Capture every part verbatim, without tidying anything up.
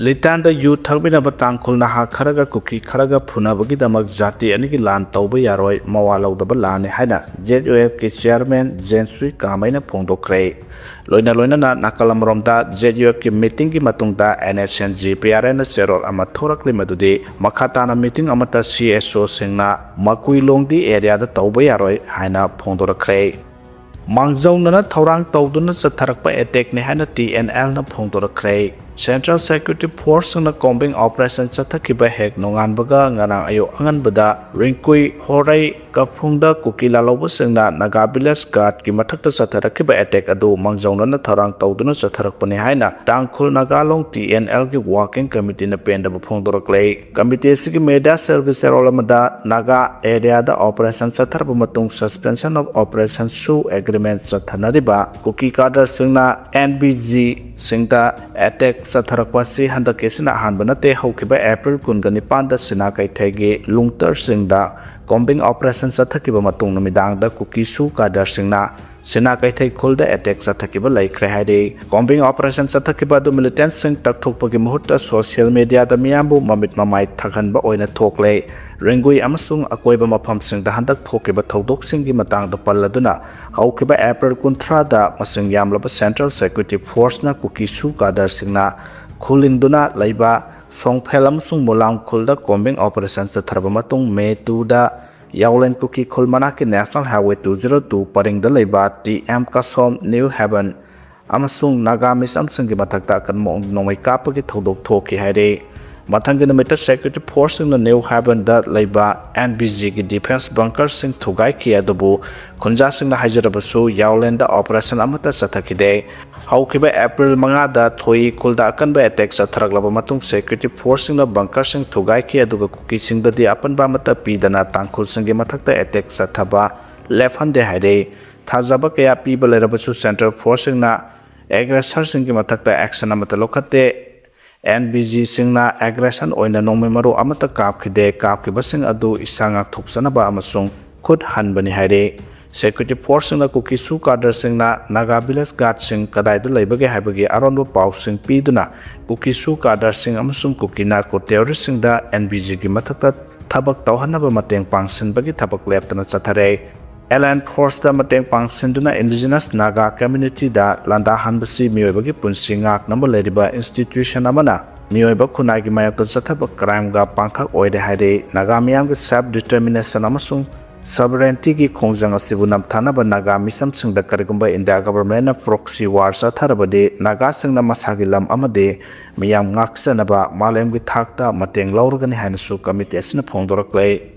ꯂꯤꯇꯥꯟꯗ U ꯊꯛꯃꯤꯟꯅꯕ ꯇꯥꯡꯈꯨꯜ ꯅꯍꯥ ꯈꯔꯒ ꯀꯨꯀꯤ ꯈꯔꯒ ꯐꯨꯅꯕꯒꯤꯗꯃꯛ ꯖꯥꯇꯤ ꯑꯅꯤꯒꯤ ꯂꯥꯟ ꯇꯧꯕ ꯌꯥꯔꯣꯏ, ꯃꯋꯥ ꯂꯧꯗꯕ ꯂꯥꯟꯅꯤ ꯍꯥꯏꯅ Z U F ꯀꯤ chairman ꯖꯦꯟꯁꯨꯏ ꯀꯥꯃꯩꯅ ꯐꯣꯡꯗꯣꯛꯈ꯭ꯔꯦ꯫ ꯂꯣꯏꯅ ꯂꯣꯏꯅꯅ ꯅꯥꯀꯜ ꯑꯃꯔꯣꯝꯗ Z U F ꯀꯤ meeting ꯒꯤ ꯃꯇꯨꯡꯗ N S N G P R N ꯅ ꯆꯦꯔꯣꯜ ꯑꯃ ꯊꯣꯔꯛꯂꯤ, ꯃꯗꯨꯗꯤ ꯃꯈꯥ ꯇꯥꯅ meeting ꯑꯃꯠꯇ C S O ꯁꯤꯡꯅ ꯃꯀꯨꯏꯂꯣꯡꯗꯤ area ꯗ ꯇꯧꯕ ꯌꯥꯔꯣꯏ ꯍꯥꯏꯅ ꯐꯣꯡꯗꯣꯔꯛꯈ꯭ꯔꯦ꯫ ꯃꯥꯡꯖꯧꯅꯅ ꯊꯧꯔꯥꯡ ꯇꯧꯗꯨꯅ ꯆꯠꯊꯔꯛꯄ attack ꯅꯤ ꯍꯥꯏꯅ T N L ꯅ ꯐꯣꯡꯗꯣꯔꯛꯈ꯭ꯔꯦ꯫ Central Security Force ꯁꯤꯡꯅ combing operation ꯆꯠꯊꯈꯤꯕ ꯍꯦꯛ ꯅꯣꯡꯉꯥꯟꯕꯒ ꯉꯔꯥꯡ ꯑꯌꯨꯛ ꯑꯉꯟꯕꯗ ꯔꯤꯡꯀꯨꯏ ꯍꯣꯔꯩ ꯀꯐꯨꯡꯗ ꯀꯨꯀꯤ ꯂꯥꯜꯍꯧꯕꯁꯤꯡꯅ Naga Village Guard ꯀꯤ ꯃꯊꯛꯇ ꯆꯠꯊꯔꯛꯈꯤꯕ attack ꯑꯗꯨ ꯃꯥꯡꯖꯧꯅꯅ ꯊꯧꯔꯥꯡ ꯇꯧꯗꯨꯅ ꯆꯠꯊꯔꯛꯄꯅꯤ ꯍꯥꯏꯅ ꯇꯥꯡꯈꯨꯜ ꯅꯥꯒꯥꯂꯣꯡ T N L ꯒꯤ working committee ꯅ ꯄꯦꯟꯗꯕ ꯐꯣꯡꯗꯣꯔꯛꯂꯦ꯫ Committee ꯑꯁꯤꯒꯤ media cell ꯒꯤ ꯆꯦꯔꯣꯜ ꯑꯃꯗ ꯅꯥꯒꯥ area ꯗ operation ꯆꯠꯊꯔꯕ ꯃꯇꯨꯡ Suspension of Operation ꯁꯨ agreement ꯆꯠꯊꯅꯔꯤꯕ ꯀꯨꯀꯤ cadre ꯁꯤꯡꯅ N V G ꯁꯤꯡꯗ attack ꯆꯠꯊꯔꯛꯄ ꯑꯁꯤ ꯍꯟꯗꯛꯀꯤꯁꯤꯅ ꯑꯍꯥꯟꯕ ꯅꯠꯇꯦ꯫ ꯍꯧꯈꯤꯕ April ꯀꯨꯟꯒ ꯅꯤꯄꯥꯟꯗ ꯁꯤꯅꯥ ꯀꯩꯊꯩꯒꯤ ꯂꯨꯡꯇꯔꯁꯤꯡꯗ combing operation ꯆꯠꯊꯈꯤꯕ ꯃꯇꯨꯡ ꯅꯨꯃꯤꯗꯥꯡꯗ ꯀꯨꯀꯤ ꯁꯨ cadre ꯁꯤꯡꯅ ꯁꯤꯅꯥ ꯀꯩꯊꯩ ꯈꯨꯜꯗ attack ꯆꯠꯊꯈꯤꯕ ꯂꯩꯈ꯭ꯔꯦ ꯍꯥꯏꯔꯤ꯫ Combing operation ꯆꯠꯊꯈꯤꯕ ꯑꯗꯨ militant ꯁꯤꯡ ꯇꯛꯊꯣꯛꯄꯒꯤ ꯃꯍꯨꯠꯇ social media ꯗ ꯃꯤꯌꯥꯝꯕꯨ ꯃꯃꯤꯠ ꯃꯃꯥꯏ ꯊꯛꯍꯟꯕ ꯑꯣꯏꯅ ꯊꯣꯛꯂꯦ꯫ ꯔꯤꯡꯒꯨꯏ ꯑꯃꯁꯨꯡ ꯑꯀꯣꯏꯕ ꯃꯐꯝꯁꯤꯡꯗ ꯍꯟꯗꯛ ꯊꯣꯛꯈꯤꯕ ꯊꯧꯗꯣꯛꯁꯤꯡꯒꯤ ꯃꯇꯥꯡꯗ ꯄꯜꯂꯗꯨꯅ, ꯍꯧꯈꯤꯕ April ꯀꯨꯟꯊ꯭ꯔꯥꯗ ꯃꯁꯤꯡ ꯌꯥꯝꯂꯕ Central Security Force ꯅ ꯀꯨꯀꯤ ꯁꯨ cadre ꯁꯤꯡꯅ ꯈꯨꯜꯂꯤꯡꯗꯨꯅ ꯂꯩꯕ ꯁꯣꯡꯐꯦꯜ ꯑꯃꯁꯨꯡ ꯃꯨꯂꯥꯝ ꯈꯨꯜꯗ combing operation ꯆꯠꯊꯔꯕ ꯃꯇꯨꯡ, May ꯇꯨꯗ ꯌꯥꯎꯂꯦꯟ ꯀꯨꯀꯤ ꯈꯨꯜ ꯃꯅꯥꯛꯀꯤ National Highway two zero two ꯄꯔꯤꯡꯗ ꯂꯩꯕ T M ꯀꯁꯣꯝ, New Haven ꯑꯃꯁꯨꯡ ꯅꯥꯒꯥ ꯃꯤꯁꯝꯁꯤꯡꯒꯤ ꯃꯊꯛꯇ ꯑꯀꯟꯕ ꯃꯑꯣꯡꯗ ꯅꯣꯡꯃꯩ ꯀꯥꯞꯄꯒꯤ ꯊꯧꯗꯣꯛ ꯊꯣꯛꯈꯤ ꯍꯥꯏꯔꯤ꯫ ꯃꯊꯪꯒꯤ ꯅꯨꯃꯤꯠꯇ Security Force ꯁꯤꯡꯅ New Haven ꯗ ꯂꯩꯕ N V G ꯒꯤ defence bunker ꯁꯤꯡ ꯊꯨꯒꯥꯏꯈꯤ, ꯑꯗꯨꯕꯨ ꯈꯨꯟꯖꯥꯁꯤꯡꯅ ꯍꯥꯏꯖꯔꯕꯁꯨ ꯌꯥꯎꯂꯦꯟꯗ operation ꯑꯃꯠꯇ ꯆꯠꯊꯈꯤꯗꯦ꯫ ꯍꯧꯈꯤꯕ April ꯃꯉꯥꯗ ꯊꯣꯏ ꯈꯨꯜꯗ ꯑꯀꯟꯕ attack ꯆꯠꯊꯔꯛꯂꯕ ꯃꯇꯨꯡ Security Force ꯁꯤꯡꯅ bunker ꯁꯤꯡ ꯊꯨꯒꯥꯏꯈꯤ, ꯑꯗꯨꯒ ꯀꯨꯀꯤꯁꯤꯡꯗꯗꯤ ꯑꯄꯟꯕ ꯑꯃꯠꯇ ꯄꯤꯗꯅ ꯇꯥꯡꯈꯨꯜꯁꯤꯡꯒꯤ ꯃꯊꯛꯇ attack ꯆꯠꯊꯕ ꯂꯦꯞꯍꯟꯗꯦ ꯍꯥꯏꯔꯤ꯫ ꯊꯥꯖꯕ ꯀꯌꯥ ꯄꯤꯕ ꯂꯩꯔꯕꯁꯨ Central Force ꯁꯤꯡꯅ aggressor ꯁꯤꯡꯒꯤ ꯃꯊꯛꯇ action ꯑꯃꯠꯇ ꯂꯧꯈꯠꯇꯦ꯫ N V G ꯁꯤꯡꯅ aggression ꯑꯣꯏꯅ ꯅꯣꯡꯃꯩ ꯃꯔꯨ ꯑꯃꯠꯇ ꯀꯥꯞꯈꯤꯗꯦ꯫ ꯀꯥꯞꯈꯤꯕꯁꯤꯡ ꯑꯗꯨ ꯏꯁꯥ ꯉꯥꯛꯊꯣꯛꯆꯅꯕ ꯑꯃꯁꯨꯡ ꯈꯨꯠ ꯍꯟꯕꯅꯤ ꯍꯥꯏꯔꯤ꯫ Security forceꯁꯤꯡꯅ ꯀꯨꯀꯤ ꯁꯨ ꯀꯥꯗꯔꯁꯤꯡꯅ ꯅꯥꯒꯥ village guardꯁꯤꯡ ꯀꯗꯥꯏꯗ ꯂꯩꯕꯒꯦ ꯍꯥꯏꯕꯒꯤ ꯑꯔꯣꯟꯕ ꯄꯥꯎꯁꯤꯡ ꯄꯤꯗꯨꯅ ꯀꯨꯀꯤ ꯁꯨ ꯀꯥꯗꯔꯁꯤꯡ ꯑꯃꯁꯨꯡ ꯀꯨꯀꯤ narco terroristꯁꯤꯡꯗ NVGꯒꯤ ꯃꯊꯛꯇ ꯊꯕꯛ ꯇꯧꯍꯟꯅꯕ ꯃꯇꯦꯡ ꯄꯥꯡꯁꯤꯟꯕꯒꯤ ꯊꯕꯛ ꯂꯦꯞꯇꯅ ꯆꯠꯊꯔꯦ꯫ Allied forceꯇ ꯃꯇꯦꯡ ꯄꯥꯡꯁꯤꯟꯗꯨꯅ indigenous Naga communityꯗ ꯂꯥꯟꯗꯥꯍꯟꯕꯁꯤ ꯃꯤꯑꯣꯏꯕꯒꯤ ꯄꯨꯟꯁꯤ ꯉꯥꯛꯅꯕ ꯂꯩꯔꯤꯕ institution ꯑꯃꯅ ꯃꯤꯑꯣꯏꯕ ꯈꯨꯟꯅꯥꯏꯒꯤ ꯃꯥꯌꯣꯛꯇ ꯆꯠꯊꯕ crimeꯒ ꯄꯥꯡꯈꯛ ꯑꯣꯏꯔꯦ ꯍꯥꯏꯔꯦ꯫ ꯅꯥꯒꯥ ꯃꯤꯌꯥꯝꯒꯤ self determination ꯑꯃꯁꯨꯡ sovereigntyꯒꯤ ꯈꯣꯡꯖꯪ ꯑꯁꯤꯕꯨ ꯅꯝꯊꯅꯕ ꯅꯥꯒꯥ ꯃꯤꯆꯝꯁꯤꯡꯗ ꯀꯔꯤꯒꯨꯝꯕ ꯏꯟꯗꯤꯌꯥ governmentꯅ proxy war ꯆꯠꯊꯔꯕꯗꯤ ꯅꯥꯒꯥꯁꯤꯡꯅ ꯃꯁꯥꯒꯤ ꯂꯝ ꯑꯃꯗꯤ ꯃꯤꯌꯥꯝ ꯉꯥꯛꯆꯅꯕ ꯃꯥꯂꯦꯝꯒꯤ ꯊꯥꯛꯇ ꯃꯇꯦꯡ ꯂꯧꯔꯒꯅꯤ ꯍꯥꯏꯅꯁꯨ committee ꯑꯁꯤꯅ ꯐꯣꯡꯗꯣꯔꯛꯂꯦ꯫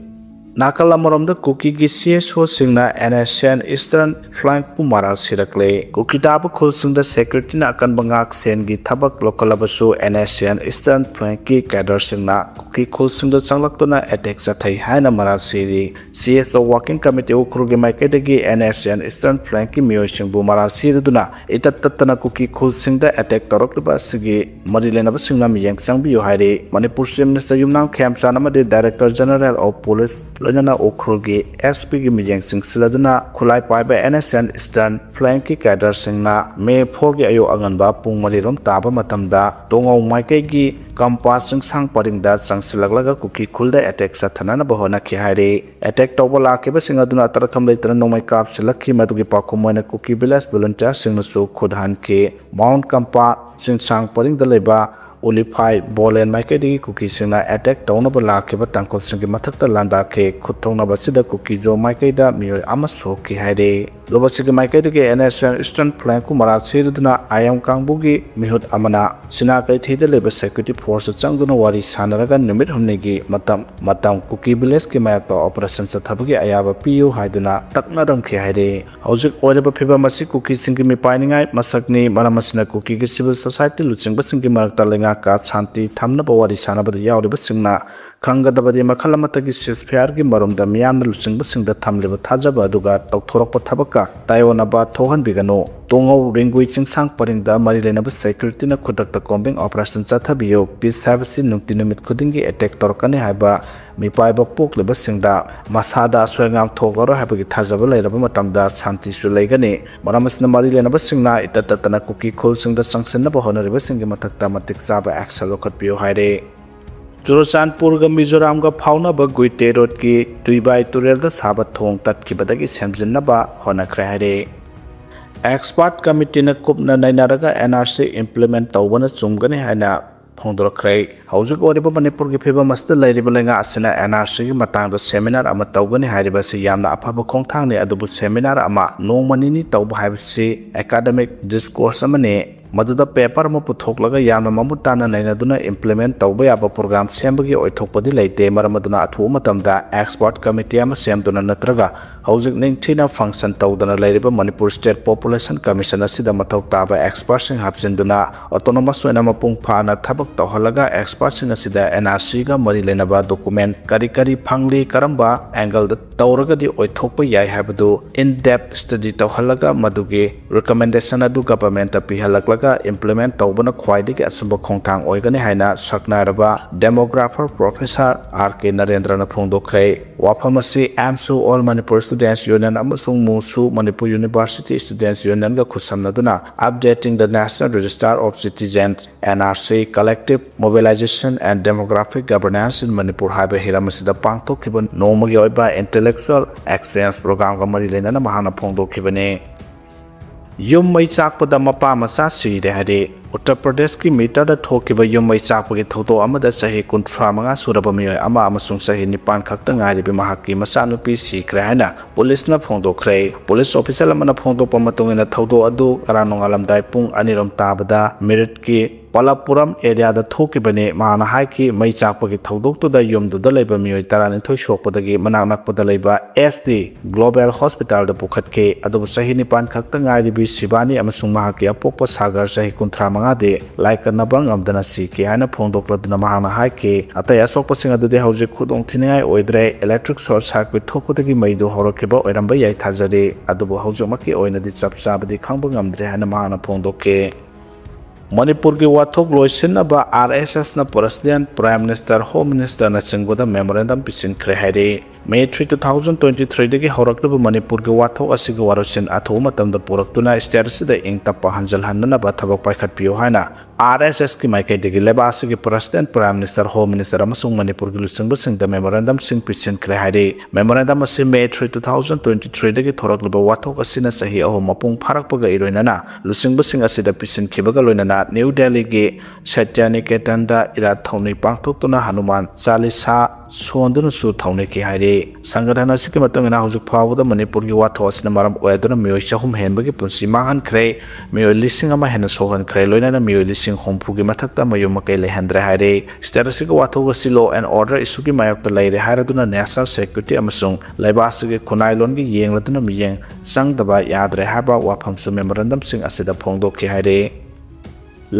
ꯅꯥꯀꯜ ꯑꯃꯔꯣꯝꯗ ꯀꯨꯀꯤꯒꯤ CSOꯁꯤꯡꯅ NSCN Eastern Flankꯄꯨ ꯃꯔꯥꯜ ꯁꯤꯔꯛꯂꯦ꯫ ꯀꯨꯀꯤ ꯇꯥꯕ ꯈꯨꯜꯁꯤꯡꯗ securityꯅ ꯑꯀꯟꯕ ꯉꯥꯛꯁꯦꯟꯒꯤ ꯊꯕꯛ ꯂꯧꯈꯠꯂꯕꯁꯨ NSCN Eastern Flankꯀꯤ cadreꯁꯤꯡꯅ ꯀꯨꯀꯤ ꯈꯨꯜꯁꯤꯡꯗ ꯆꯪꯂꯛꯇꯨꯅ attack ꯆꯠꯊꯩ ꯍꯥꯏꯅ ꯃꯔꯥꯜ ꯁꯤꯔꯤ꯫ CSO Working Committee ꯎꯈ꯭ꯔꯨꯜꯒꯤ ꯃꯥꯏꯀꯩꯗꯒꯤ NSCN Eastern Flankꯀꯤ ꯃꯤꯑꯣꯏꯁꯤꯡꯕꯨ ꯃꯔꯥꯜ ꯁꯤꯔꯗꯨꯅ ꯏꯇꯠ ꯇꯠꯇꯅ ꯀꯨꯀꯤ ꯈꯨꯜꯁꯤꯡꯗ attack ꯇꯧꯔꯛꯂꯤꯕ ꯑꯁꯤꯒꯤ ꯃꯔꯤ ꯂꯩꯅꯕꯁꯤꯡꯅ ꯃꯤꯠꯌꯦꯡ ꯆꯪꯕꯤꯌꯨ ꯍꯥꯏꯔꯤ꯫ ꯃꯅꯤꯄꯨꯔ Chief Minister ꯌꯨꯝꯅꯥꯝ ꯈꯦꯝꯆꯥꯟ ꯑꯃꯗꯤ Director General of Police ꯂꯣꯏꯅꯅ ꯎꯈ꯭ꯔꯨꯜꯒꯤ SPꯒꯤ ꯃꯤꯠꯌꯦꯡ ꯆꯤꯡꯁꯤꯜꯂꯗꯨꯅ ꯈꯨꯠꯂꯥꯏ ꯄꯥꯏꯕ NSCN Eastern Flankꯀꯤ cadreꯁꯤꯡꯅ May fourꯒꯤ ꯑꯌꯨꯛ ꯑꯉꯟꯕ ꯄꯨꯡ ꯃꯔꯤ ꯔꯣꯝ ꯇꯥꯕ ꯃꯇꯝꯗ ꯇꯣꯉꯧ ꯃꯥꯏꯀꯩꯒꯤ ꯀꯝꯄꯥ ꯆꯤꯡꯁꯥꯡ ꯄꯔꯤꯡꯗ ꯆꯪꯁꯤꯜꯂꯛꯂꯒ ꯀꯨꯀꯤ ꯈꯨꯜꯗ attack ꯆꯠꯊꯅꯅꯕ ꯍꯣꯠꯅꯈꯤ ꯍꯥꯏꯔꯤ꯫ Attack ꯇꯧꯕ ꯂꯥꯛꯈꯤꯕꯁꯤꯡ ꯑꯗꯨꯅ ꯇꯔꯈꯝ ꯂꯩꯇꯅ ꯅꯣꯡꯃꯩ ꯀꯥꯞꯁꯤꯜꯂꯛꯈꯤ꯫ ꯃꯗꯨꯒꯤ ꯄꯥꯎꯈꯨꯝ ꯑꯣꯏꯅ ꯀꯨꯀꯤ village volunteerꯁꯤꯡꯅꯁꯨ ꯈꯨꯠ ꯍꯟꯈꯤ꯫ Mount ꯀꯝꯄꯥ ꯆꯤꯡꯁꯥꯡ ꯄꯔꯤꯡꯗ ꯂꯩꯕ ꯎꯂꯤꯐꯥꯏ ꯕꯣꯂꯦꯟ ꯃꯥꯏꯀꯩꯗꯒꯤ ꯀꯨꯀꯤꯁꯤꯡꯅ attack ꯇꯧꯅꯕ ꯂꯥꯛꯈꯤꯕ ꯇꯥꯡꯈꯨꯜꯁꯤꯡꯒꯤ ꯃꯊꯛꯇ ꯂꯥꯟꯗꯥꯈꯤ꯫ ꯈꯨꯠ ꯊꯣꯛꯅꯕ ꯑꯁꯤꯗ ꯀꯨꯀꯤꯖꯣ ꯃꯥꯏꯀꯩꯗ ꯃꯤꯑꯣꯏ ꯑꯃ ꯁꯣꯛꯈꯤ ꯍꯥꯏꯔꯤ꯫ ꯂꯨꯕꯁꯤꯒꯤ ꯃꯥꯏꯀꯩꯗꯒꯤ NSCN Eastern Flankꯄꯨ ꯃꯔꯥꯜ ꯁꯤꯗꯨꯅ ꯑꯥꯏꯌꯝ ꯀꯥꯡꯕꯨꯒꯤ ꯃꯤꯍꯨꯠ ꯑꯃꯅ ꯁꯤꯅꯥ ꯀꯩꯊꯦꯜꯗ ꯂꯩꯕ security forceꯇ ꯆꯪꯗꯨꯅ ꯋꯥꯔꯤ ꯁꯥꯟꯅꯔꯒ ꯅꯨꯃꯤꯠ ꯍꯨꯝꯅꯤꯒꯤ ꯃꯇꯝ ꯃꯇꯝ ꯀꯨꯀꯤ villageꯀꯤ ꯃꯥꯌꯣꯛꯇ operation ꯆꯠꯊꯕꯒꯤ ꯑꯌꯥꯕ ꯄꯤꯌꯨ ꯍꯥꯏꯗꯨꯅ ꯇꯛꯅꯔꯝꯈꯤ ꯍꯥꯏꯔꯤ꯫ ꯍꯧꯖꯤꯛ ꯑꯣꯏꯔꯤꯕ ꯐꯤꯕꯝ ꯑꯁꯤ ꯀꯨꯀꯤꯁꯤꯡꯒꯤ ꯃꯤꯄꯥꯏꯅꯤꯡꯉꯥꯏ ꯃꯁꯛꯅꯤ꯫ ꯃꯔꯝ ꯑꯁꯤꯅ ꯀꯨꯀꯤꯒꯤ civil society ꯂꯨꯆꯤꯡꯕꯁꯤꯡꯒꯤ ꯃꯔꯛꯇ ꯂꯩꯉꯥꯛꯀ ꯁꯥꯟꯇꯤ ꯊꯝꯅꯕ ꯋꯥꯔꯤ ꯁꯥꯟꯅꯕꯗ ꯌꯥꯎꯔꯤꯕꯁꯤꯡꯅ ꯈꯪꯒꯗꯕꯗꯤ, ꯃꯈꯜ ꯑꯃꯠꯇꯒꯤ ceasefireꯒꯤ ꯃꯔꯨꯝꯗ ꯃꯤꯌꯥꯝꯅ ꯂꯨꯆꯤꯡꯕꯁꯤꯡꯗ ꯊꯝꯂꯤꯕ ꯊꯥꯖꯕ ꯑꯗꯨꯒ ꯇꯧꯊꯣꯔꯛꯄ ꯊꯕꯛꯀ ꯇꯥꯏꯑꯣꯟꯅꯕ ꯊꯣꯛꯍꯟꯕꯤꯒꯅꯨ꯫ ꯇꯣꯉꯧ ꯔꯤꯡꯒꯨꯏ ꯆꯤꯡꯁꯥꯡ ꯄꯔꯤꯡꯗ ꯃꯔꯤ ꯂꯩꯅꯕ securityꯅ ꯈꯨꯗꯛꯇ combing operation ꯆꯠꯊꯕꯤꯌꯨ꯫ Peace ꯍꯥꯏꯕꯁꯤ ꯅꯨꯡꯇꯤ ꯅꯨꯃꯤꯠ ꯈꯨꯗꯤꯡꯒꯤ attack ꯇꯧꯔꯛꯀꯅꯤ ꯍꯥꯏꯕ ꯃꯤꯄꯥꯏꯕ ꯄꯣꯛꯂꯤꯕꯁꯤꯡꯗ ꯃꯁꯥꯗ ꯑꯁꯣꯏ ꯑꯉꯥꯝ ꯊꯣꯛꯂꯔꯣꯏ ꯍꯥꯏꯕꯒꯤ ꯊꯥꯖꯕ ꯂꯩꯔꯕ ꯃꯇꯝꯗ ꯁꯥꯟꯇꯤꯁꯨ ꯂꯩꯒꯅꯤ꯫ ꯃꯔꯝ ꯑꯁꯤꯅ, ꯃꯔꯤ ꯂꯩꯅꯕꯁꯤꯡꯅ ꯏꯇꯠ ꯇꯠꯇꯅ ꯀꯨꯀꯤ ꯈꯨꯜꯁꯤꯡꯗ ꯆꯪꯁꯤꯟꯅꯕ ꯍꯣꯠꯅꯔꯤꯕꯁꯤꯡꯒꯤ ꯃꯊꯛꯇ ꯃꯇꯤꯛ ꯆꯥꯕ action ꯂꯧꯈꯠꯄꯤꯌꯨ ꯍꯥꯏꯔꯤ꯫ ꯆꯨꯔꯆꯥꯟꯄꯨꯔꯒ ꯃꯤꯖꯣꯔꯥꯝꯒ ꯐꯥꯎꯅꯕ ꯒꯨꯏꯇꯦ ꯔꯣꯗꯀꯤ ꯇꯨꯏꯕꯥꯏ ꯇꯨꯔꯦꯜꯗ ꯁꯥꯕ ꯊꯣꯡ ꯇꯠꯈꯤꯕꯗꯒꯤ ꯁꯦꯝꯖꯤꯟꯅꯕ ꯍꯣꯠꯅꯈ꯭ꯔꯦ ꯍꯥꯏꯔꯤ꯫ Expert committeeꯅ ꯀꯨꯞꯅ ꯅꯩꯅꯔꯒ NRC implement ꯇꯧꯕꯅ ꯆꯨꯝꯒꯅꯤ ꯍꯥꯏꯅ ꯐꯣꯡꯗꯣꯔꯛꯈ꯭ꯔꯦ꯫ ꯍꯧꯖꯤꯛ ꯑꯣꯏꯔꯤꯕ ꯃꯅꯤꯄꯨꯔꯒꯤ ꯐꯤꯕꯝ ꯑꯁꯤꯗ ꯂꯩꯔꯤꯕ ꯂꯩꯉꯥꯛ ꯑꯁꯤꯅ NRCꯒꯤ ꯃꯇꯥꯡꯗ seminar ꯑꯃ ꯇꯧꯒꯅꯤ ꯍꯥꯏꯔꯤꯕ ꯑꯁꯤ ꯌꯥꯝꯅ ꯑꯐꯕ ꯈꯣꯡꯊꯥꯡꯅꯤ꯫ ꯑꯗꯨꯕꯨ seminar ꯑꯃ ꯅꯣꯡꯃ ꯅꯤꯅꯤ ꯇꯧꯕ ꯍꯥꯏꯕꯁꯤ academic discourse ꯑꯃꯅꯤ꯫ ꯃꯗꯨꯗ paper ꯑꯃ ꯄꯨꯊꯣꯛꯂꯒ ꯌꯥꯝꯅ ꯃꯃꯨꯠ ꯇꯥꯅ ꯅꯩꯅꯗꯨꯅ implement ꯇꯧꯕ ꯌꯥꯕ program ꯁꯦꯝꯕꯒꯤ ꯑꯣꯏꯊꯣꯛꯄꯗꯤ ꯂꯩꯇꯦ꯫ ꯃꯔꯝ ꯑꯗꯨꯅ ꯑꯊꯨꯕ ꯃꯇꯝꯗ expert committee ꯑꯃ ꯁꯦꯝꯗꯨꯅ ꯅꯠꯇ꯭ꯔꯒ ꯍꯧꯖꯤꯛ ꯅꯤꯡꯊꯤꯅ function ꯇꯧꯗꯅ ꯂꯩꯔꯤꯕ Manipur State Population Commission ꯑꯁꯤꯗ ꯃꯊꯧ ꯇꯥꯕ expertꯁꯤꯡ ꯍꯥꯞꯆꯤꯟꯗꯨꯅ autonomous ꯑꯣꯏꯅ ꯃꯄꯨꯡ ꯐꯥꯅ ꯊꯕꯛ ꯇꯧꯍꯜꯂꯒ expertꯁꯤꯡ ꯑꯁꯤꯗ NRCꯒ ꯃꯔꯤ ꯂꯩꯅꯕ document ꯀꯔꯤ ꯀꯔꯤ ꯐꯪꯂꯤ, ꯀꯔꯝꯕ angleꯗ ꯇꯧꯔꯒꯗꯤ ꯑꯣꯏꯊꯣꯛꯄ ꯌꯥꯏ ꯍꯥꯏꯕꯗꯨ in depth study ꯇꯧꯍꯜꯂꯒ ꯃꯗꯨꯒꯤ recommendation ꯑꯗꯨ governmentꯇ ꯄꯤꯍꯜꯂꯛꯂꯒ implement ꯇꯧꯕꯅ ꯈ꯭ꯋꯥꯏꯗꯒꯤ ꯑꯆꯨꯝꯕ ꯈꯣꯡꯊꯥꯡ ꯑꯣꯏꯒꯅꯤ ꯍꯥꯏꯅ ꯁꯛꯅꯥꯏꯔꯕ demographer Professor R K ꯅꯔꯦꯟꯗ꯭ꯔꯅ ꯐꯣꯡꯗꯣꯛꯈ꯭ꯔꯦ꯫ ꯋꯥꯐꯝ ꯑꯁꯤ AMSU, All Manipur Students Union ꯑꯃꯁꯨꯡ MUSU, Manipur University Students Unionꯒ ꯈꯨꯠꯁꯝꯅꯗꯨꯅ Updating the National Register of Citizens, NRC, Collective Mobilization and Demographic Governance in Manipur ꯍꯥꯏꯕ ꯍꯤꯔꯝ ꯑꯁꯤꯗ ꯄꯥꯡꯊꯣꯛꯈꯤꯕ ꯅꯣꯡꯃꯒꯤ ꯑꯣꯏꯕ intellectual exchange programꯒ ꯃꯔꯤ ꯂꯩꯅꯅ ꯃꯍꯥꯛꯅ ꯐꯣꯡꯗꯣꯛꯈꯤꯕꯅꯤ꯫ ꯌꯨꯝ ꯃꯩ ꯆꯥꯛꯄꯗ ꯃꯄꯥ ꯃꯆꯥ ꯁꯤꯔꯦ ꯍꯥꯏꯔꯦ꯫ ꯎꯠꯇꯔ ꯄ꯭ꯔꯗꯦꯁꯀꯤ ꯃꯤꯇꯔꯗ ꯊꯣꯛꯈꯤꯕ ꯌꯨꯝ ꯃꯩ ꯆꯥꯛꯄꯒꯤ ꯊꯧꯗꯣꯛ ꯑꯃꯗ ꯆꯍꯤ ꯀꯨꯟꯊ꯭ꯔꯥ ꯃꯉꯥ ꯁꯨꯔꯕ ꯃꯤꯑꯣꯏ ꯑꯃ ꯑꯃꯁꯨꯡ ꯆꯍꯤ ꯅꯤꯄꯥꯟ ꯈꯛꯇ ꯉꯥꯏꯔꯤꯕꯤ ꯃꯍꯥꯛꯀꯤ ꯃꯆꯥꯅꯨꯄꯤ ꯁꯤꯈ꯭ꯔꯦ ꯍꯥꯏꯅ ꯄꯨꯂꯤꯁꯅ ꯐꯣꯡꯗꯣꯛꯈ꯭ꯔꯦ꯫ ꯄꯨꯂꯤꯁ official ꯑꯃꯅ ꯐꯣꯡꯗꯣꯛꯄ ꯃꯇꯨꯡ ꯏꯟꯅ, ꯊꯧꯗꯣꯛ ꯑꯗꯨ ꯉꯔꯥꯡ ꯅꯣꯡꯉꯥꯜꯂꯝꯗꯥꯏ ꯄꯨꯡ ꯑꯅꯤꯔꯣꯝ ꯇꯥꯕꯗ ꯃꯤꯔꯠꯀꯤ ꯄꯂꯞꯄꯨꯔꯝ ꯑꯦꯔꯤꯌꯥꯗ ꯊꯣꯛꯈꯤꯕꯅꯤ꯫ ꯃꯍꯥꯛꯅ ꯍꯥꯏꯈꯤ, ꯃꯩ ꯆꯥꯛꯄꯒꯤ ꯊꯧꯗꯣꯛꯇꯨꯗ ꯌꯨꯝꯗꯨꯗ ꯂꯩꯕ ꯃꯤꯑꯣꯏ ꯇꯔꯥꯅꯤꯊꯣꯏ ꯁꯣꯛꯄꯗꯒꯤ ꯃꯅꯥꯛ ꯅꯛꯄꯗ ꯂꯩꯕ ꯑꯦꯁ ꯗꯤ ꯒ꯭ꯂꯣꯕꯦꯜ ꯍꯣꯁꯄꯤꯇꯥꯜꯗ ꯄꯨꯈꯠꯈꯤ꯫ ꯑꯗꯨꯕꯨ ꯆꯍꯤ ꯅꯤꯄꯥꯟ ꯈꯛꯇ ꯉꯥꯏꯔꯤꯕꯤ ꯁꯤꯕꯥꯅꯤ ꯑꯃꯁꯨꯡ ꯃꯍꯥꯛꯀꯤ ꯑꯄꯣꯛꯄ ꯁꯥꯒꯔ, ꯆꯍꯤ ꯀꯨꯟꯊ꯭ꯔꯥ ꯃꯉꯥꯗꯤ, ꯂꯥꯏꯀꯠꯅꯕ ꯉꯝꯗꯅ ꯁꯤꯈꯤ ꯍꯥꯏꯅ ꯐꯣꯡꯗꯣꯛꯂꯗꯨꯅ ꯃꯍꯥꯛꯅ ꯍꯥꯏꯈꯤ, ꯑꯇꯩ ꯑꯁꯣꯛꯄꯁꯤꯡ ꯑꯗꯨꯗꯤ ꯍꯧꯖꯤꯛ ꯈꯨꯗꯣꯡꯊꯤꯅꯤꯡꯉꯥꯏ ꯑꯣꯏꯗ꯭ꯔꯦ꯫ ꯏꯂꯦꯛꯇ꯭ꯔꯤꯛ ꯁꯣꯔꯠ ꯁꯥꯔꯀ꯭ꯋꯤꯠ ꯊꯣꯛꯄꯗꯒꯤ ꯃꯩꯗꯨ ꯍꯧꯔꯛꯈꯤꯕ ꯑꯣꯏꯔꯝꯕ ꯌꯥꯏ ꯊꯥꯖꯔꯤ, ꯑꯗꯨꯕꯨ ꯍꯧꯖꯤꯛꯃꯛꯀꯤ ꯑꯣꯏꯅꯗꯤ ꯆꯞ ꯆꯥꯕꯗꯤ ꯈꯪꯕ ꯉꯝꯗ꯭ꯔꯦ ꯍꯥꯏꯅ ꯃꯍꯥꯛꯅ ꯐꯣꯡꯗꯣꯛꯈꯤ꯫ ꯃꯅꯤꯄꯨꯔꯒꯤ ꯋꯥꯊꯣꯛ ꯂꯣꯏꯁꯤꯟꯅꯕ ꯑꯥꯔ ꯑꯦꯁ ꯑꯦꯁꯅ ꯄ꯭ꯔꯦꯁꯤꯗꯦꯟꯠ, ꯄ꯭ꯔꯥꯏꯝ ꯃꯤꯅꯤꯁꯇꯔ, ꯍꯣꯝ ꯃꯤꯅꯤꯁꯇꯔꯅꯆꯤꯡꯕꯗ ꯃꯦꯃꯣꯔꯦꯟꯗꯝ ꯄꯤꯁꯤꯟꯈ꯭ꯔꯦ ꯍꯥꯏꯔꯤ꯫ May three, two thousand twenty ꯊ꯭ꯔꯤꯗꯒꯤ ꯍꯧꯔꯛꯂꯤꯕ ꯃꯅꯤꯄꯨꯔꯒꯤ ꯋꯥꯊꯣꯛ ꯑꯁꯤꯒꯤ ꯋꯥꯔꯣꯏꯁꯤꯟ ꯑꯊꯨꯕ ꯃꯇꯝꯗ ꯄꯨꯔꯛꯇꯨꯅ ꯁ꯭ꯇꯦꯠ ꯑꯁꯤꯗ ꯏꯪ ꯇꯞꯄ ꯍꯟꯖꯤꯜꯍꯟꯅꯅꯕ ꯊꯕꯛ ꯄꯥꯏꯈꯠꯄꯤꯌꯨ ꯍꯥꯏꯅ ꯑꯥꯔ ꯑꯦꯁ ꯑꯦꯁꯀꯤ ꯃꯥꯏꯀꯩꯗꯒꯤ ꯂꯩꯕꯥꯛ ꯑꯁꯤꯒꯤ president, prime minister, home minister ꯑꯃꯁꯨꯡ ꯃꯅꯤꯄꯨꯔꯒꯤ ꯂꯨꯆꯤꯡꯕꯁꯤꯡꯗ ꯃꯦꯃꯣꯔꯦꯟꯗꯝꯁꯤꯡ ꯄꯤꯁꯤꯟꯈ꯭ꯔꯦ ꯍꯥꯏꯔꯤ꯫ ꯃꯦꯃꯣꯔꯦꯟꯗꯝ ꯑꯁꯤ May three, two thousand twenty ꯊ꯭ꯔꯤꯗꯒꯤ ꯊꯣꯔꯛꯂꯤꯕ ꯋꯥꯊꯣꯛ ꯑꯁꯤꯅ ꯆꯍꯤ ꯑꯍꯨꯝ ꯃꯄꯨꯡ ꯐꯥꯔꯛꯄꯒ ꯏꯔꯣꯏꯅꯅ ꯂꯨꯆꯤꯡꯕꯁꯤꯡ ꯑꯁꯤꯗ ꯄꯤꯁꯤꯟꯈꯤꯕꯒ ꯂꯣꯏꯅꯅ ꯅ꯭ꯌꯨ ꯗꯦꯜꯂꯤꯒꯤ ꯁꯇ꯭ꯌꯅꯤꯀꯦꯇꯟꯗ ꯏꯔꯥꯠ ꯊꯧꯅꯤ ꯄꯥꯡꯊꯣꯛꯇꯨꯅ ꯍꯅꯨꯃꯥꯟ ꯆꯥꯂꯤꯁꯥ ꯁꯣꯟꯗꯨꯅꯁꯨ ꯊꯧꯅꯤꯈꯤ ꯍꯥꯏꯔꯤ꯫ ꯁꯪꯒꯊꯟ ꯑꯁꯤꯒꯤ ꯃꯇꯨꯡ ꯏꯟꯅ ꯍꯧꯖꯤꯛ ꯐꯥꯎꯕꯗ ꯃꯅꯤꯄꯨꯔꯒꯤ ꯋꯥꯊꯣꯛ ꯑꯁꯤꯅ ꯃꯔꯝ ꯑꯣꯏꯗꯨꯅ ꯃꯤꯑꯣꯏ ꯆꯍꯨꯝ ꯍꯦꯟꯕꯒꯤ ꯄꯨꯟꯁꯤ ꯃꯥꯡꯍꯟꯈ꯭ꯔꯦ, ꯃꯤꯑꯣꯏ ꯂꯤꯁꯤꯡ ꯑꯃ ꯍꯦꯟꯅ ꯁꯣꯛꯍꯟꯈ꯭ꯔꯦ, ꯂꯣꯏꯅꯅ ꯃꯤꯑꯣꯏ ꯂꯤꯁꯤꯡ ꯍꯨꯝꯐꯨꯒꯤ ꯃꯊꯛꯇ ꯃꯌꯨꯝ ꯃꯀꯩ ꯂꯩꯍꯟꯗ꯭ꯔꯦ ꯍꯥꯏꯔꯤ꯫ ꯁ꯭ꯇꯦꯠ ꯑꯁꯤꯒꯤ ꯋꯥꯊꯣꯛ ꯑꯁꯤ law and order issue ꯒꯤ ꯃꯥꯌꯣꯛꯇ ꯂꯩꯔꯦ ꯍꯥꯏꯔꯗꯨꯅ national security ꯑꯃꯁꯨꯡ ꯂꯩꯕꯥꯛ ꯑꯁꯤꯒꯤ ꯈꯨꯟꯅꯥꯏꯂꯣꯟꯒꯤ ꯌꯦꯡꯂꯗꯨꯅ ꯃꯤꯠꯌꯦꯡ ꯆꯪꯗꯕ ꯌꯥꯗ꯭ꯔꯦ ꯍꯥꯏꯕ ꯋꯥꯐꯝꯁꯨ ꯃꯦꯃꯣꯔꯦꯟꯗꯝꯁꯤꯡ ꯑꯁꯤꯗ ꯐꯣꯡꯗꯣꯛꯈꯤ ꯍꯥꯏꯔꯤ꯫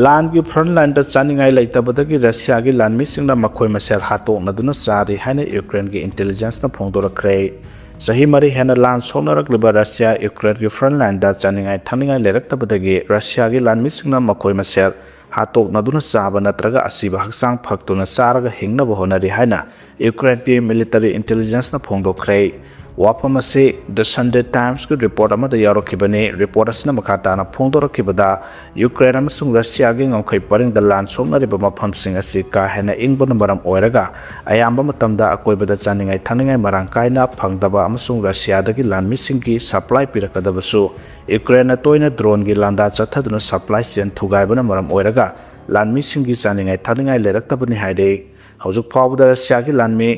ꯂꯥꯟꯒꯤ front line ꯗ ꯆꯥꯅꯤꯡꯉꯥꯏ ꯂꯩꯇꯕꯗꯒꯤ ꯔꯁꯤꯌꯥꯒꯤ ꯂꯥꯟꯃꯤꯁꯤꯡꯅ ꯃꯈꯣꯏ ꯃꯁꯦꯜ ꯍꯥꯠꯇꯣꯛꯅꯗꯨꯅ ꯆꯥꯔꯤ ꯍꯥꯏꯅ ꯌꯨꯀ꯭ꯔꯦꯟꯒꯤ intelligence ꯅ ꯐꯣꯡꯗꯣꯔꯛꯈ꯭ꯔꯦ꯫ ꯆꯍꯤ ꯃꯔꯤ ꯍꯦꯟꯅ ꯂꯥꯟ ꯁꯣꯛꯅꯔꯛꯂꯤꯕ ꯔꯁꯤꯌꯥ ꯌꯨꯀ꯭ꯔꯦꯟꯒꯤ front line ꯗ ꯆꯥꯅꯤꯡꯉꯥꯏ ꯊꯛꯅꯤꯡꯉꯥꯏ ꯂꯩꯔꯛꯇꯕꯗꯒꯤ ꯔꯁꯤꯌꯥꯒꯤ ꯂꯥꯟꯃꯤꯁꯤꯡꯅ ꯃꯈꯣꯏ ꯃꯁꯦꯜ ꯍꯥꯠꯇꯣꯛꯅꯗꯨꯅ ꯆꯥꯕ ꯅꯠꯇ꯭ꯔꯒ ꯑꯁꯤꯕ ꯍꯛꯆꯥꯡ ꯐꯛꯇꯨꯅ ꯆꯥꯔꯒ ꯍꯤꯡꯅꯕ ꯍꯣꯠꯅꯔꯤ ꯍꯥꯏꯅ ꯌꯨꯀ꯭ꯔꯦꯟꯒꯤ military intelligence ꯅ ꯐꯣꯡꯗꯣꯛꯈ꯭ꯔꯦ꯫ ꯋꯥꯐꯝ ꯑꯁꯤ The Sunday Times ꯀꯤ report ꯑꯃꯗ ꯌꯥꯎꯔꯛꯈꯤꯕꯅꯤ꯫ Report ꯑꯁꯤꯅ ꯃꯈꯥ ꯇꯥꯅ ꯐꯣꯡꯗꯣꯔꯛꯈꯤꯕꯗ, ꯌꯨꯀ꯭ꯔꯦꯟ ꯑꯃꯁꯨꯡ ꯔꯁꯤꯌꯥꯒꯤ ꯉꯝꯈꯩ ꯄꯔꯤꯡꯗ ꯂꯥꯟ ꯁꯣꯛꯅꯔꯤꯕ ꯃꯐꯝꯁꯤꯡ ꯑꯁꯤ ꯀꯥ ꯍꯦꯟꯅ ꯏꯪꯕꯅ ꯃꯔꯝ ꯑꯣꯏꯔꯒ, ꯑꯌꯥꯝꯕ ꯃꯇꯝꯗ ꯑꯀꯣꯏꯕꯗ ꯆꯥꯅꯤꯡꯉꯥꯏ ꯊꯛꯅꯤꯡꯉꯥꯏ ꯃꯔꯥꯡ ꯀꯥꯏꯅ ꯐꯪꯗꯕ ꯑꯃꯁꯨꯡ ꯔꯁꯤꯌꯥꯗꯒꯤ ꯂꯥꯟꯃꯤꯁꯤꯡꯒꯤ supply ꯄꯤꯔꯛꯀꯗꯕꯁꯨ ꯌꯨꯀ꯭ꯔꯦꯟꯅ ꯇꯣꯏꯅ drone ꯒꯤ ꯂꯥꯟꯗꯥ ꯆꯠꯊꯗꯨꯅ supply chain ꯊꯨꯒꯥꯏꯕꯅ ꯃꯔꯝ ꯑꯣꯏꯔꯒ ꯂꯥꯟꯃꯤꯁꯤꯡꯒꯤ ꯆꯥꯅꯤꯡꯉꯥꯏ ꯊꯛꯅꯤꯡꯉꯥꯏ ꯂꯩꯔꯛꯇꯕꯅꯤ ꯍꯥꯏꯔꯤ꯫ ꯍꯧꯖꯤꯛ ꯐꯥꯎꯕꯗ ꯔꯁꯤꯌꯥꯒꯤ ꯂꯥꯟꯃꯤ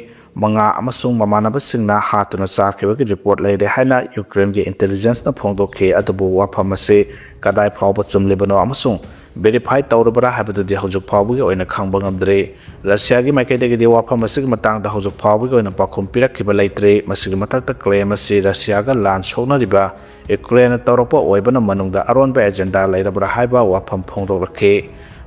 ꯃꯉꯥ ꯑꯃꯁꯨꯡ ꯃꯃꯥꯟꯅꯕꯁꯤꯡꯅ ꯍꯥꯠꯇꯨꯅ ꯆꯥꯈꯤꯕꯒꯤ report ꯂꯩꯔꯦ ꯍꯥꯏꯅ ꯌꯨꯀ꯭ꯔꯦꯟꯒꯤ intelligence ꯅ ꯐꯣꯡꯗꯣꯛꯈꯤ꯫ ꯑꯗꯨꯕꯨ ꯋꯥꯐꯝ ꯑꯁꯤ ꯀꯗꯥꯏ ꯐꯥꯎꯕ ꯆꯨꯝꯂꯤꯕꯅꯣ ꯑꯃꯁꯨꯡ ꯚꯦꯔꯤꯐꯥꯏ ꯇꯧꯔꯕ꯭ꯔꯥ ꯍꯥꯏꯕꯗꯨꯗꯤ ꯍꯧꯖꯤꯛ ꯐꯥꯎꯕꯒꯤ ꯑꯣꯏꯅ ꯈꯪꯕ ꯉꯝꯗ꯭ꯔꯤ꯫ ꯔꯁꯤꯌꯥꯒꯤ ꯃꯥꯏꯀꯩꯗꯒꯤꯗꯤ ꯋꯥꯐꯝ ꯑꯁꯤꯒꯤ ꯃꯇꯥꯡꯗ ꯍꯧꯖꯤꯛ ꯐꯥꯎꯕꯒꯤ ꯑꯣꯏꯅ ꯄꯥꯎꯈꯨꯝ ꯄꯤꯔꯛꯈꯤꯕ ꯂꯩꯇ꯭ꯔꯤ꯫ ꯃꯁꯤꯒꯤ ꯃꯊꯛꯇ ꯀ꯭ꯂꯦꯝ ꯑꯁꯤ ꯔꯁꯤꯌꯥꯒ ꯂꯥꯟ ꯁꯣꯛꯅꯔꯤꯕ ꯌꯨꯀ꯭ꯔꯦꯟꯅ ꯇꯧꯔꯛꯄ ꯑꯣꯏꯕꯅ ꯃꯅꯨꯡꯗ ꯑꯔꯣꯟꯕ ꯑꯦꯖꯦꯟꯗꯥ ꯂꯩꯔꯕ꯭ꯔꯥ ꯍꯥꯏꯕ ꯋꯥꯐꯝ ꯐꯣꯡꯗꯣꯛꯂꯛꯈꯤ꯫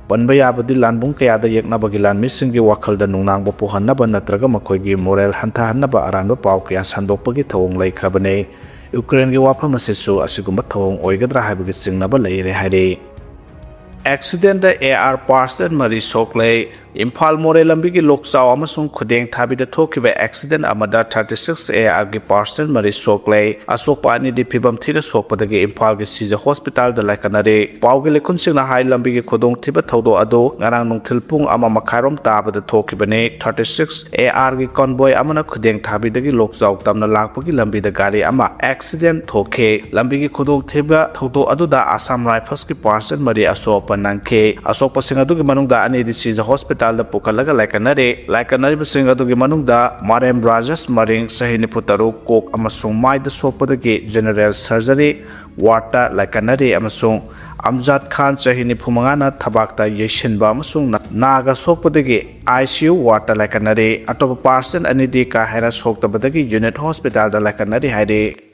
ꯄꯟꯕ ꯌꯥꯕꯗꯤ, ꯂꯥꯟꯕꯨꯡ ꯀꯌꯥꯗ ꯌꯦꯛꯅꯕꯒꯤ ꯂꯥꯟꯃꯤꯁꯤꯡꯒꯤ ꯋꯥꯈꯜꯗ ꯅꯨꯡꯅꯥꯡꯕ ꯄꯣꯛꯍꯟꯅꯕ ꯅꯠꯇ꯭ꯔꯒ ꯃꯈꯣꯏꯒꯤ ꯃꯣꯔꯦꯜ ꯍꯟꯊꯍꯟꯅꯕ ꯑꯔꯥꯟꯕ ꯄꯥꯎ ꯀꯌꯥ ꯁꯟꯗꯣꯛꯄꯒꯤ ꯊꯧꯑꯣꯡ ꯂꯩꯈ꯭ꯔꯕꯅꯤ꯫ ꯌꯨꯀ꯭ꯔꯦꯟꯒꯤ ꯋꯥꯐꯝ ꯑꯁꯤꯁꯨ ꯑꯁꯤꯒꯨꯝꯕ ꯊꯧꯑꯣꯡ ꯑꯣꯏꯒꯗ꯭ꯔꯥ ꯍꯥꯏꯕꯒꯤ ꯆꯤꯡꯅꯕ ꯂꯩꯔꯦ ꯍꯥꯏꯔꯤ꯫ ꯑꯦꯛꯁꯤꯗꯦꯟꯗ ꯑꯦ ꯑꯥꯔ ꯄꯥꯔꯁꯟ ꯃꯔꯤ ꯁꯣꯛꯂꯦ꯫ ꯏꯝꯐꯥꯜ ꯃꯣꯔꯦ ꯂꯝꯕꯤꯒꯤ ꯂꯣꯛꯆꯥꯎ ꯑꯃꯁꯨꯡ ꯈꯨꯗꯦꯡ ꯊꯥꯕꯤꯗ ꯊꯣꯛꯈꯤꯕ ꯑꯦꯛꯁꯤꯗꯦꯟ ꯑꯃꯗ ꯊꯥꯔꯇꯤ ꯁꯤꯛꯁ ꯑꯦ ꯑꯥꯔꯒꯤ ꯄꯥꯔꯁꯟ ꯃꯔꯤ ꯁꯣꯛꯂꯦ꯫ ꯑꯁꯣꯛꯄ ꯑꯅꯤꯗꯤ ꯐꯤꯕꯝ ꯊꯤꯅ ꯁꯣꯛꯄꯗꯒꯤ ꯏꯝꯐꯥꯜꯒꯤ ꯁꯤꯖ ꯍꯣꯁꯄꯤꯇꯥꯜꯗ ꯂꯥꯏꯀꯠꯅꯔꯦ꯫ ꯄꯥꯎꯒꯤ ꯂꯩꯈꯨꯟꯁꯤꯡꯅ ꯍꯥꯏ, ꯂꯝꯕꯤꯒꯤ ꯈꯨꯗꯣꯡꯊꯤꯕ ꯊꯧꯗꯣꯛ ꯑꯗꯨ ꯉꯔꯥꯡ ꯅꯨꯡꯊꯤꯜ ꯄꯨꯡ ꯑꯃ ꯃꯈꯥꯏꯔꯣꯝ ꯇꯥꯕꯗ ꯊꯣꯛꯈꯤꯕꯅꯤ꯫ ꯊꯥꯔꯇꯤ ꯁꯤꯛꯁ ꯑꯦ ꯑꯥꯔꯒꯤ ꯀꯣꯟꯕꯣꯏ ꯑꯃꯅ ꯈꯨꯗꯦꯡ ꯊꯥꯕꯤꯗꯒꯤ ꯂꯣꯛꯆꯥꯎ ꯇꯝꯅ ꯂꯥꯛꯄꯒꯤ ꯂꯝꯕꯤꯗ ꯒꯥꯔꯤ ꯑꯃ ꯑꯦꯛꯁꯤꯗꯦꯟ ꯊꯣꯛꯈꯤ꯫ ꯂꯝꯕꯤꯒꯤ ꯈꯨꯗꯣꯡꯊꯤꯕ ꯊꯧꯗꯣꯛ ꯑꯗꯨꯗ ꯑꯁꯥꯝ ꯔꯥꯏꯐꯜꯁꯀꯤ ꯄꯥꯔꯁꯟ ꯃꯔꯤ ꯑꯁꯣꯛ ꯑꯄꯟ ꯅꯪꯈꯤ꯫ ꯑꯁꯣꯛꯄꯁꯤꯡ ꯑꯗꯨꯒꯤ ꯃꯅꯨꯡꯗ ꯑꯅꯤꯗꯤ ꯁꯤꯖ ꯍꯣꯁꯄꯤꯇꯥꯜꯗ ꯄꯨꯈꯠꯂꯒ ꯂꯥꯏꯀꯠꯅꯔꯦ꯫ ꯂꯥꯏꯀꯠꯅꯔꯤꯕꯁꯤꯡ ꯑꯗꯨꯒꯤ ꯃꯅꯨꯡꯗ ꯃꯥꯔꯦꯝ ꯔꯥꯖꯦꯁ ꯃꯔꯤꯡ, ꯆꯍꯤ ꯅꯤꯐꯨ ꯇꯔꯨꯛ, ꯀꯣꯛ ꯑꯃꯁꯨꯡ ꯃꯥꯏꯗ ꯁꯣꯛꯄꯗꯒꯤ ꯖꯦꯅꯔꯦꯜ ꯁꯔꯖꯔꯤ ꯋꯥꯔꯗꯇ ꯂꯥꯏꯀꯠꯅꯔꯤ ꯑꯃꯁꯨꯡ ꯑꯝꯖꯥꯗ ꯈꯥꯟ, ꯆꯍꯤ ꯅꯤꯐꯨ ꯃꯉꯥꯅ ꯊꯕꯥꯛꯇ ꯌꯩꯁꯤꯟꯕ ꯑꯃꯁꯨꯡ ꯅꯥꯒ ꯁꯣꯛꯄꯗꯒꯤ ꯑꯥꯏ ꯁꯤ ꯌꯨ ꯋꯥꯔꯗꯇ ꯂꯥꯏꯀꯠꯅꯔꯤ꯫ ꯑꯇꯣꯞꯄ ꯄꯥꯔꯁꯟ ꯑꯅꯤꯗꯤ ꯀꯥ ꯍꯦꯟꯅ ꯁꯣꯛꯇꯕꯗꯒꯤ ꯌꯨꯅꯤꯠ ꯍꯣꯁꯄꯤꯇꯥꯜꯗ ꯂꯥꯏꯀꯠꯅꯔꯤ ꯍꯥꯏꯔꯤ꯫